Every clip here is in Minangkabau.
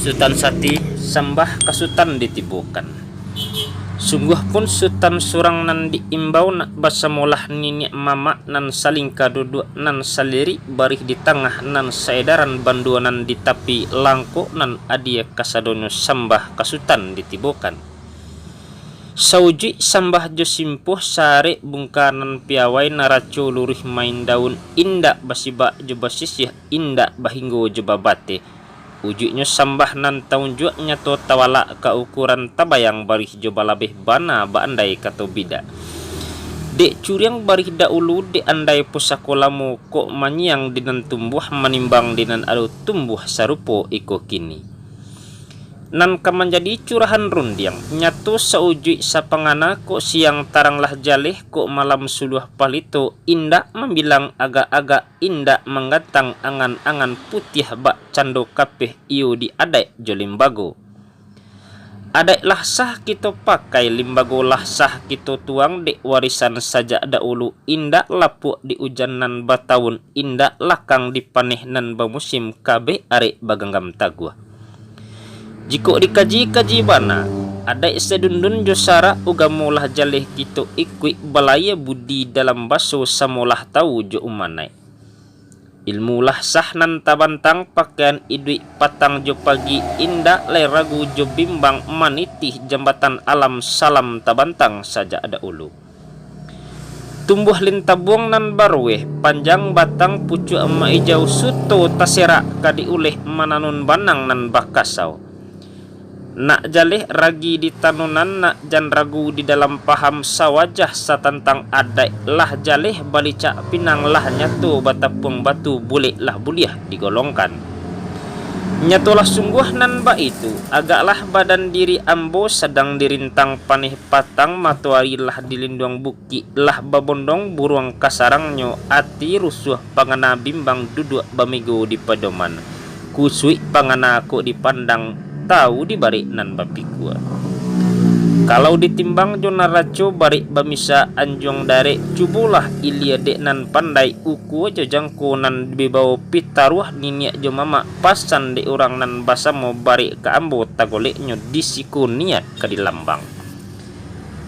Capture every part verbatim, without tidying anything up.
Sutan Sati, sambah ka Sutan ditibokan. Sungguah pun Sutan surang nan diimbau, nak basamolah niniak mamak nan salingka duduak, nan salirik barih di tangah, nan saedaran bandua nan di tapi, langkok nan adie kasadonyo sambah ka Sutan ditibokan. Saujuik sambah jo simpuah, saarek bungka nan piawai, naraco luruih main daun, indak basibak jo basisiah, indak bahinggo jo babateh. Ujuiknyo sambah nan taunjuak, nyato tawalak ka ukuran, tabayang barih jo balabeh, bana baandai kato bidak. Dek curiang barih daulu, dek andai pusako lamo, kok manyiang di nan tumbuah, manimbang di nan ado, tumbuah sarupo iko kini. Nan ka manjadi curahan rundiang, nyato saujuik sapangana, kok siang tarang lah jaleh, kok malam suluah palito, indak mambilang agak-agak, indak manggantang angan-angan, putiah bak cando kapeh, iyo di adaik jo limbago. Adaik lah sah kito pakai, limbago lah sah kito tuang, dek warisan sajak daulu, indak lapuak di ujan nan batawun, indak lakang di paneh nan bamusim, kabeh arek baganggam taguah. Jikok dikaji-kaji bana, adaik sadundun jo sarak, ugamo lah jaleh kito ikuik, balayia budi dalam baso, samo lah tau jo umanaik. Ilmu lah sah nan tabantang, pakaian iduik patang jo pagi, indak lai ragu jo bimbang, manitih jambatan alam, salam tabantang sajak daulu. Tumbuah lintabuang nan barueh, panjang batang pucuak maijau, suto taserak ka diuleh, mananun banang nan bakasau. Nak jaleh ragi di tanunan, nak jan ragu di dalam paham, sawajah satantang adaik, lah jaleh balicak pinang, lah nyato batapuang batu, bulek lah buliah digolongkan. Nyatolah sungguah nan baitu, agaklah badan diri ambo, sadang dirintang paneh patang, matoari lah di linduang bukik, lah babondong buruang ka sarangnyo, ati rusuah pangana, bimbang duduak bamigo di padoman, kusuik pangana kok dipandang, tau di barek nan bapikua. Kalau ditimbang jo naraco, barek bamisa anjuang darek, cubolah ilia dek nan pandai, ukua jo jangko nan dibao, pitaruah niniak jo mamak, pasan dek urang nan basamo, barek ka ambo tagoleknyo, di siko niat ka dilambang.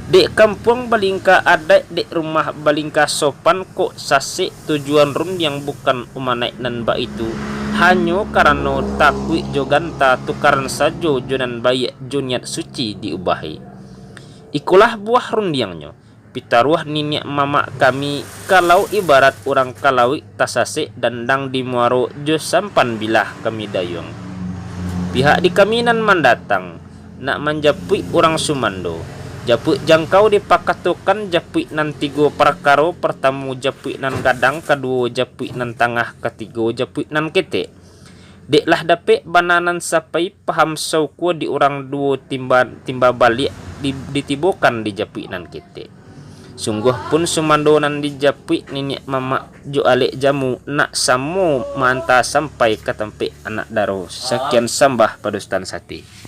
Dek kampuang balingka adaik, dek rumah balingka sopan, kok sasek tujuan rundiang, bukan umanaik nan baitu, hanyo karano takuik jo ganta, tukaran sajo jo nan baiak, jo niat suci diubahi. Ikolah buah rundiangnyo, pitaruah niniak mamak kami, kalau ibarat urang ka lauik, tasasek dandang di muaro, jo sampan bilah kami dayuang. Pihak di kami nan mandatang, nak manjapuik urang sumando. Japuik jangkau dipakatokan, japuik nan tigo parkaro, partamo japuik nan gadang, kaduo japuik nan tangah, katigo japuik nan ketek. Dek lah dapek bana nan sapai, paham saukua di urang duo, timba, timba baliak di, ditibokan di japuik nan ketek. Sungguah pun sumando nan dijapuik niniak mamak jo alek jamu, nak samo maanta sampai ka tampek anak daro. Sakian sambah pado Sutan Sati.